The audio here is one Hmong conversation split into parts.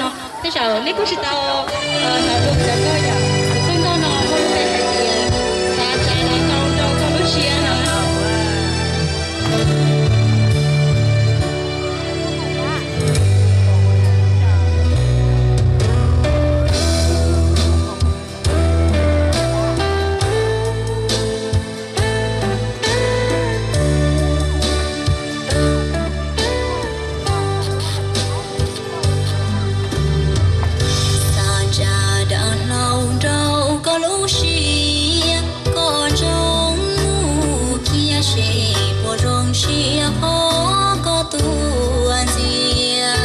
no, tej zaum neb kuj tsis tau hnov dua cov nkauj yom. Tus nkauj no muaj lub npe hais tias xav tsa los tau rau koj lub siab no. Xav tsa lam hlau rau koj lub siab, koj zoo mus kiag seb puas zoo siab qhov koj tuaj ntxias.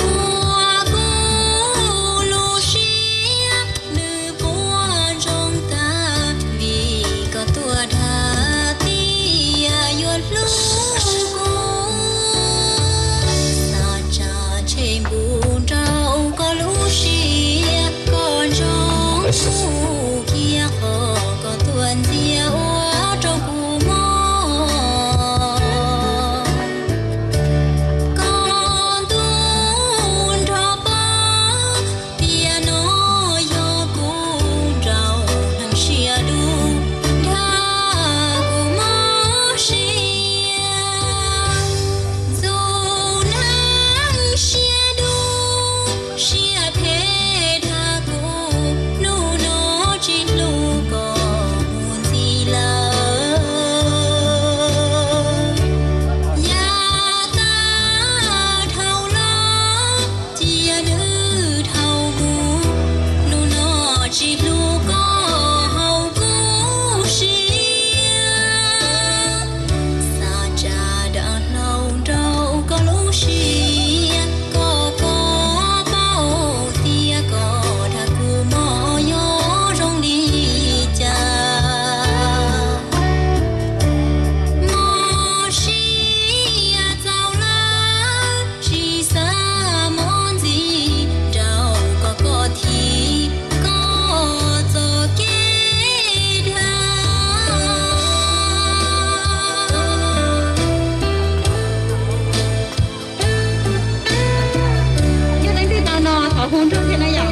Ua kuv lub siab nws puas zoo tag vim koj tuaj dag tias yuav hlub kuv. Xav tsa tshem npuv rau koj lub siab, koj zoo mus kiag qhov koj tuaj ntxias ua rau kuv mob. Koj ntuj nrog pab tias no yog kuv nraug neeg siab dub, dag kuv mob siab. Ntxub neeg siab dub siab phem dag kuv, hnub no tsis hlub koj mus ntxiv lawm. Yav tag dhau los cia nws dhau mus, hnub no tsis hlub koj haum kuv siab. Xav tsa lam hlau rau koj lub siab, koj koj paub tias koj dag kuv mob yog zoo li cas. Mob siab txaus lawm, tsis xav mob ntxiv, nraug koj koj thim koj txoj kev dag. Yog leej twg tau no thov hu nrog thiab na yom.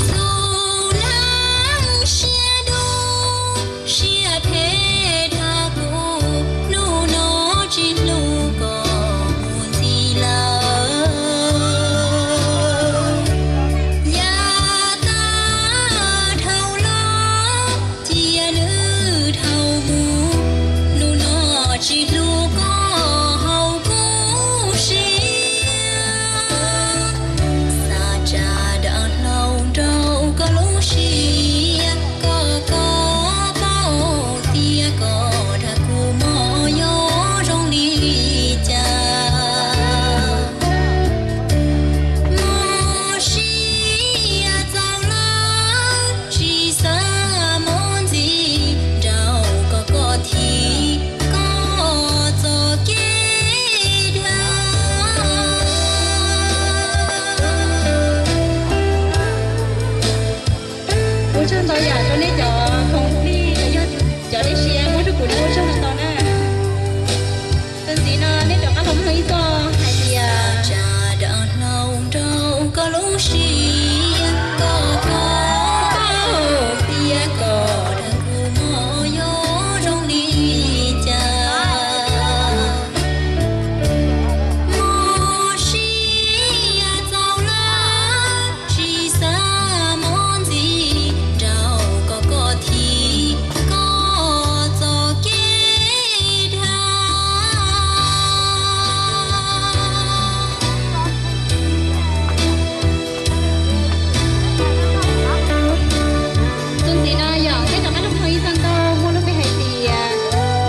Ntxub neeg siab dub siab phem dag kuv, hnub no tsis hlub koj mus ntxiv lawm. Yav tag dhau los cia nws dhau mus, hnub no tsis hlub koj haum kuv siab. Xav tsa lam hlau rau koj lub siab, koj koj paub tias koj dag kuv mob yog zoo li cas. Mob siab txaus lawm, tsis xav mob ntxiv, nraug koj koj thim koj txoj kev dag. Ua tsaug ntau yam rau nej cov khoom plig los yog cov dej siab muab rau kuv na, ua tsaug ntau ntau na. Txuas ntxiv no nej rov qab los mloog ib txoj hais tias, tsa lam hlau rau koj lub siab, koj koj paub tias koj dag kuv mob yog zoo li cas. Mob siab txaus lawm, tsis xav mob ntxiv, nraug koj koj thim koj txoj kev dag. Txuas ntxiv no yog peb rov qab los mloog ib txoj nkauj muaj lub npe hais tias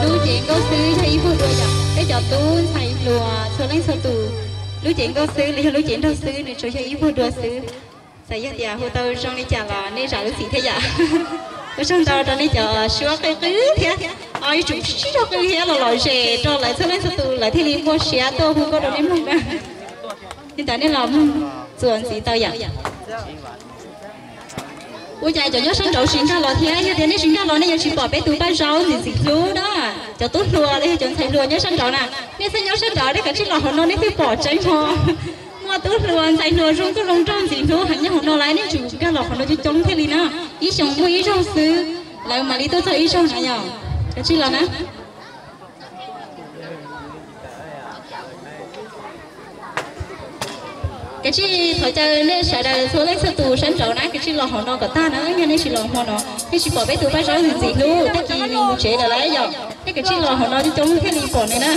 lub cev nkauj xwb yog ib vuag dua yom. Peb cov tub ntxhais hluas txhua leej txhua tus, lub cev nkauj xwb los yog lub cev nraug xwb nws tsuas yog ib vuag dua xwb. Txawm yog tias hu tau zoo li cas los nej zam lub txim thiab yom. Ua tsaug ntau rau nej cov suab qw qw thiab, o ib tsoom sib raug qw thiab los lom zem rau lawv txhua leej txhua tus lawv thiaj li muaj siab tuaj hu nkauj rau nej mloog na. Li ntawd nej los mloog txuas ntxiv tau yom. Ua cas cov nyob sab nraud tsis nkag los thiab? Yog tias nej tsis nkag los nej yuav tsis pom peb tus Paj Zaub ntxim ntxim hlub na. Cov tub hluas los yog cov ntxhais hluas nyob sab nraud na, nej txhob nyob sab nraud, nej kav tsij los hauv no nej thiaj pom tseeb ho. Muaj tub hluas ntxhais hluas zoo nkauj zoo nraug ntxim hlub heev nyob hauv no lawm, nej tsum nkag los hauv no coob coob thiaj li na. Ib xyoos muaj ib zaug xwb, lawv mam li tuaj txog ib zaug na yom. Kav tsij los na. Kav tsij thov caw nej sawv daws txhua leej txhua tus sab nraud na, kav tsij los hauv no kom tag na, yog nej tsis los hmo no nej tsis pom peb tus Paj Zaub ntxim ntxim hlub, tag kis nws mus tsev lawm lauj yom. Nej kav tsij los hauv no coob coob thiaj li pom nws na.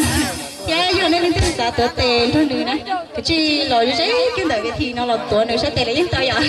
Thiab yog nej leej twg xav tuav tes nrog nws na, kav tsij los ze kiag ntawm ves this no los tuav nws sab tes los yeej tau yom.